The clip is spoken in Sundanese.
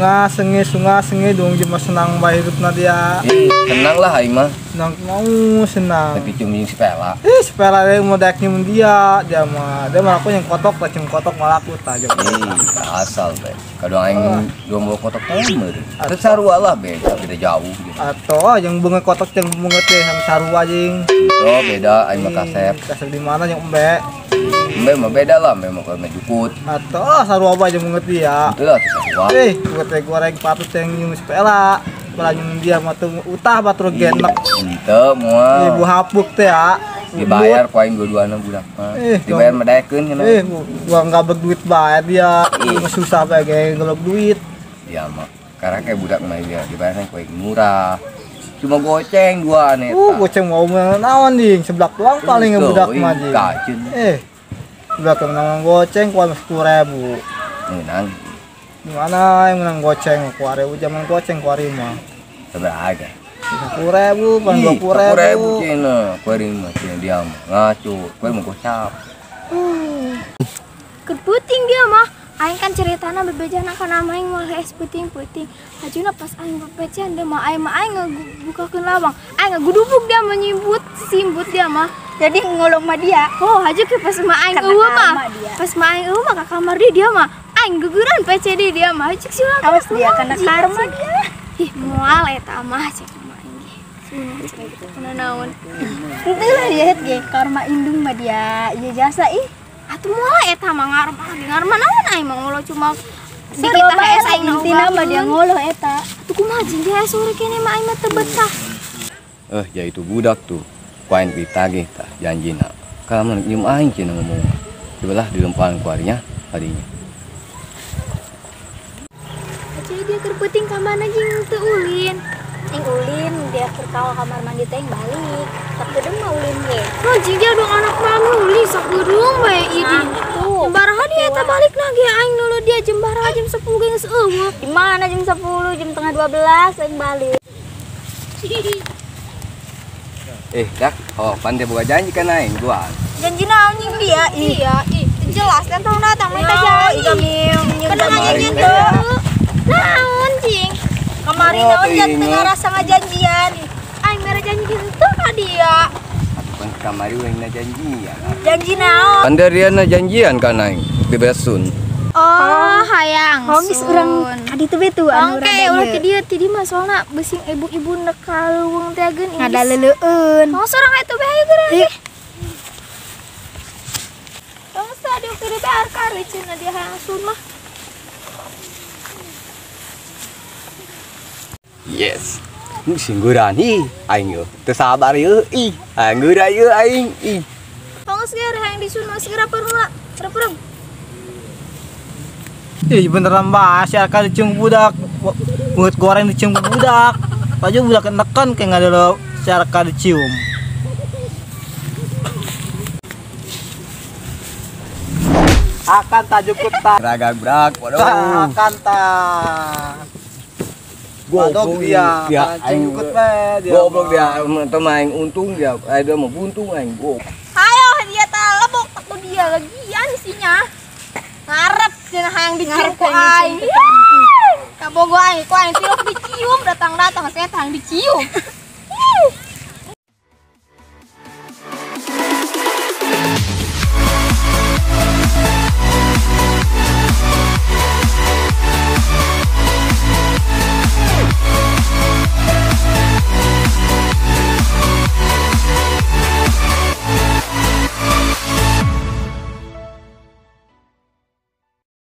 Sunga sengi dong cuma senang bae hidupna dia. Ih, senang lah aing mah. Senang mau senang. Tapi cium jeung si Pela. Ih, si Pela deui mau daek nyium dia, dia mah aku yang kotok lah, cium kotok malah aku tah. Ih, asal be. Kadang aing dua mau kotok teh meureun. Teu sarua lah beda, beda jauh gitu. Atau yang bunga kotok jeung bunga teh sama sarua jeung. Oh, beda aing mah kasep. Kasep di mana yang embe? Embe mah beda lah, embe mah kalau jukut. Atau sarua bae jeung bunga dia. Itu lah sarua. Eh, bunga teh goreng patut yang nyium si Pela. Pela nyium dia mah tuh utah batur genek. Henteu moal. Ibu hapuk teh ya. Dibayar ku aing dua-duana budak mah. Dibayar mah daekeun cenah. Eh, gua enggak berduit bae dia. Susah bae ge ngelok duit. Dia mah karena kayak budak mah dia dibayarnya ku aing murah. Cuma goceng dua nih. Goceng mau naon ding, seblak doang paling budak mah jeung. Eh. Budak menang goceng ku 10.000. Menang. Gimana yang menang goceng ku 1000 zaman goceng ku ari mah. Sabaraha ge? 10.000, pan 20.000. 10.000 cenah, ku ari mah cenah dia mah ngaco, ku ari mah gocap. Keur peuting dia mah. Aing kan ceritana bebejana kana aing moal es peuting-peuting. Hajuna pas aing bebejan dia mah aing ngabukakeun lawang. Aing ngagudubuk dia mah nyimbut, simbut dia mah. Jadi ngolong mah dia. Oh, haju ke pas mah aing eueuh mah. Pas mah aing eueuh mah ka kamar dia mah. Aing guguran PCD dia mah. Cek si urang. Awas dia kena karma dia. Ih, moal eta mah cek mah aing ge. Sunah cek gitu kana naon. Henteu lah dia ge karma indung mah dia. Ieu jasa ih. Atuh moal eta mah ngarma naon aing mah ngolo cuma dikit tah aing intina mah dia ngolo eta. Atuh kumaha jeung dia sore kene mah aing mah teu betah. Ya itu budak tuh. Ku aing ditagih tah janjina. Kalau mun nyium aing cenah ngomong. Cobalah dilempaan ku arinya tadinya. Jadi dia keur peuting ka mana jeung teu ulin. Aing ulin dia keur ka kamar mandi teh balik. Tapi deung mah ulin ge. Oh, jeung dia dong anak mami ulin sakeurung bae ieu di. Jembaraha dia eta balik na ge aing nulu dia jembaraha jam 10 ge geus eueuh. Di mana jam 10, jam 11:30 aing balik. Dak, oh pan dia boga janji kan aing gua. Janji naon jeung dia? Iya, ih, jelas kan tahun datang mereka janji. Kena janji teu. Naon cing? Kamari naon jan teu ngarasa ngajanjian. Aing mere janji kitu teu ka dia. Atuh kan kamari urang na janjian. Janji naon? Pan dia na janjian kan aing bebesun. Oh, hayang. Oh, geus urang ka ditu be tuh anu urang. Oke, ulah ti dieu ti di mah soalna beusing ibu-ibu nek kaleuweung teh geun. Ngadaleuleun. Oh, sorang eta be hayu geura. Tong sa dieu kieu teh arkar cenah dia hayang sun mah. Yes. Singguran ih aing yeuh. Teu sabar yeuh ih. Anggeura yeuh aing ih. Tong geus hayang disun mah segera perlu. Perlu. Ih beneran bah, si Arka dicium budak. Mulut goreng dicium budak. Baju budak neken kayak nggak ada si Arka dicium. Akan tajuk ta. Ragak-brak, waduh. Akan ta. Goblok dia, aing goblok dia, teu main untung dia, dia mau buntung aing. Ayo dia talebok takut dia lagian isinya. Ngarep cenah hayang dicium ku aing. Kabogo aing ku aing tilok dicium datang-datang saya hayang dicium.